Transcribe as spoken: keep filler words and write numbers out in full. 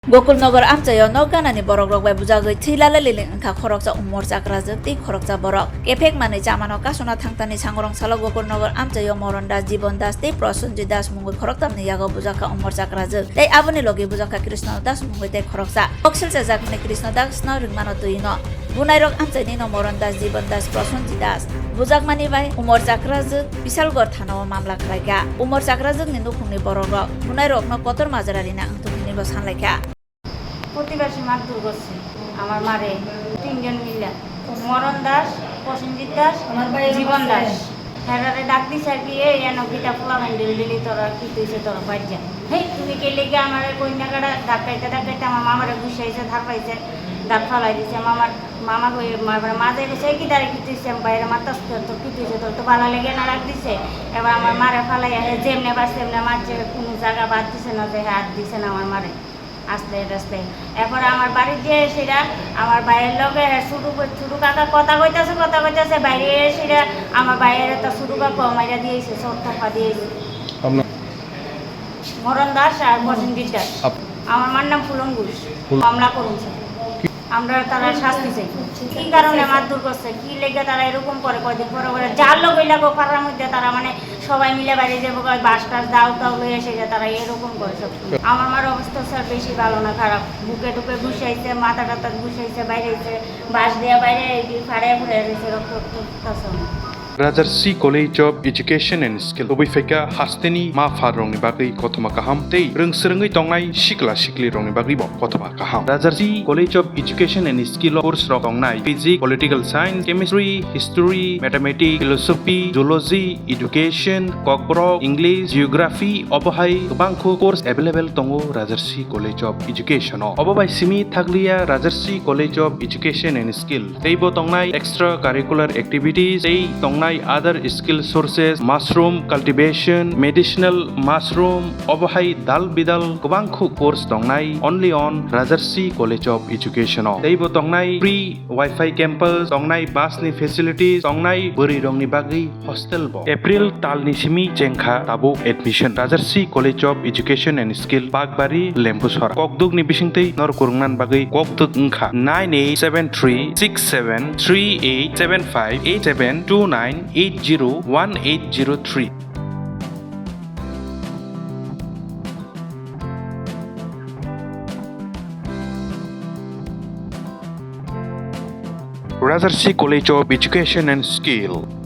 Gokulnagar amchaio nok ganani borokrok bai bujagwi thwi lalai liling wngkha khoroksa umor chakrajwk tei khoroksa borok. Kephek manwi chamano kasuna thangtani sangorong salo Gokulnagar amchaio Moron Das, Jibon Das tei Prosenjit Das mungwi khoroktamni yago bujakha umor chakrajwk tei aboni logi bujakha Krishna Das mungwi tei khoroksa. Kok silchajakmani Krishna Dasno ringmano twino. Bunairok amchaini no Moron Das, Jibon Das, Prosenjit Das bujakmani bai umor chakrajwk Bisalgor thanao mamla khlaikha. Umor chakrajwkni nukhungni borokrok bunairokno kotor majra rina wngthok hwnwi bo sanlaikha. প্রতিবেশী মারধর করছে আমার মারে, তিনজন মিলে, মরণ দাস, প্রসেনজিৎ দাস, আমার ভাইয়ের জীবন কাছে। দাস। হেরারে ডাক দিছে আর কি, "এই এনো কিতা পোলা ভাই ডেলি ডেলি তোরা কি তুইছে তোরা বাদ যা।" হেই, তুমি কে লেগে আমার কন্যাকাটা ধাক্কাইতে ধাক্কাইতে আমার মামারে ঘুষাইছে, ধার পাইছে, দাঁত ফালাই দিছে। মামার, মামা কই, মারবার মাঝে গেছে, "এই কি দাঁড়িয়ে কি তুইছে?" আমি বাইরে মারতাস তো, "তো কি তুইছে? তোর তো বালা লেগে না রাখ দিছে।" এবার আমার মারে ফালাই, হে যেমনে বা সেমনে মারছে, কোনো জায়গা বাদ দিছে না, যে হাত দিছে না আমার মারে। আস্তে আস্তে। এরপরে আমার বাড়িত যে এসেরা, আমার ভাইয়ের লগে হে ছোট বই-, ছোট কাকা কথা কইতাছে, কথা কইতাছে, বাইরে এসেরা আমার ভাইয়ের একটা ছোট কাকা মাইরা দিয়েছে, চোট থাপ্পা দিয়েছে। আপনার মরণ দাস আর প্রসেনজিৎ দাস। আপ- আমার মার নাম ফুলন ঘোষ। ফুল- মামলা করুন স্যার। কি- আমরা তারা শাস্তি চাই। কি কারণে মারধর করছে, কি লেগে তারা এরকম করে, কয়দিন পরে পরে যার লোক ওই লাগো পাড়ার মধ্যে তারা মানে সবাই মিলে বাইরে যাবো, কয় বাস টাস দাও টাও লইয়া সেটা তারা এরকম করে সব। আমার মার অবস্থা স্যার বেশি ভালো না, খারাপ। বুকে টুকে ঘুষাইছে, মাথা টাথা ঘুষাইছে, বাইরে হইছে, বাস দিয়ে বাইরে এই যে ফাড়ে ফুড়ে রয়েছে, রক্ত রক্ত আছে। Rajarsi College of Education and Skill tubui phaikha hasteni ma pha rokni bagwi kothoma kaham tei rwng swrwngwi tongnai sikla sikli rokni bagwi bo kothoma kaham. Rajarsi College of Education and Skill o course rok tongnai physics, political science, chemistry, history, mathematics, philosophy, zoology, education, kokborok, English, geography, obo hai kwbangkhu course available tongo Rajarsi College of Education o. Obo bai simi thakliya Rajarsi College of Education and Skill. Teibo tongnai extra curricular activities, tei tongnai other skill sources, mushroom cultivation, medicinal mushroom, obo hai dal bidal kwbangkhu course tongnai only on Rajarsi College of Education o. Teibo tongnai free Wi-Fi campus, tongnai bus ni facilities, tongnai bwrwi rokni bagwi hostel bo. April talni simi chengkha tabuk admission. Rajarsi College of Education and Skill, Bakbari, Lembusora. Kokdwkni bisingtwi norok kwrwngna bagwi kokdwk wngkha nine eight seven three six seven three eight seven five eight seven two nine eight zero one eight zero three. Rajarsi College of Education and Skill.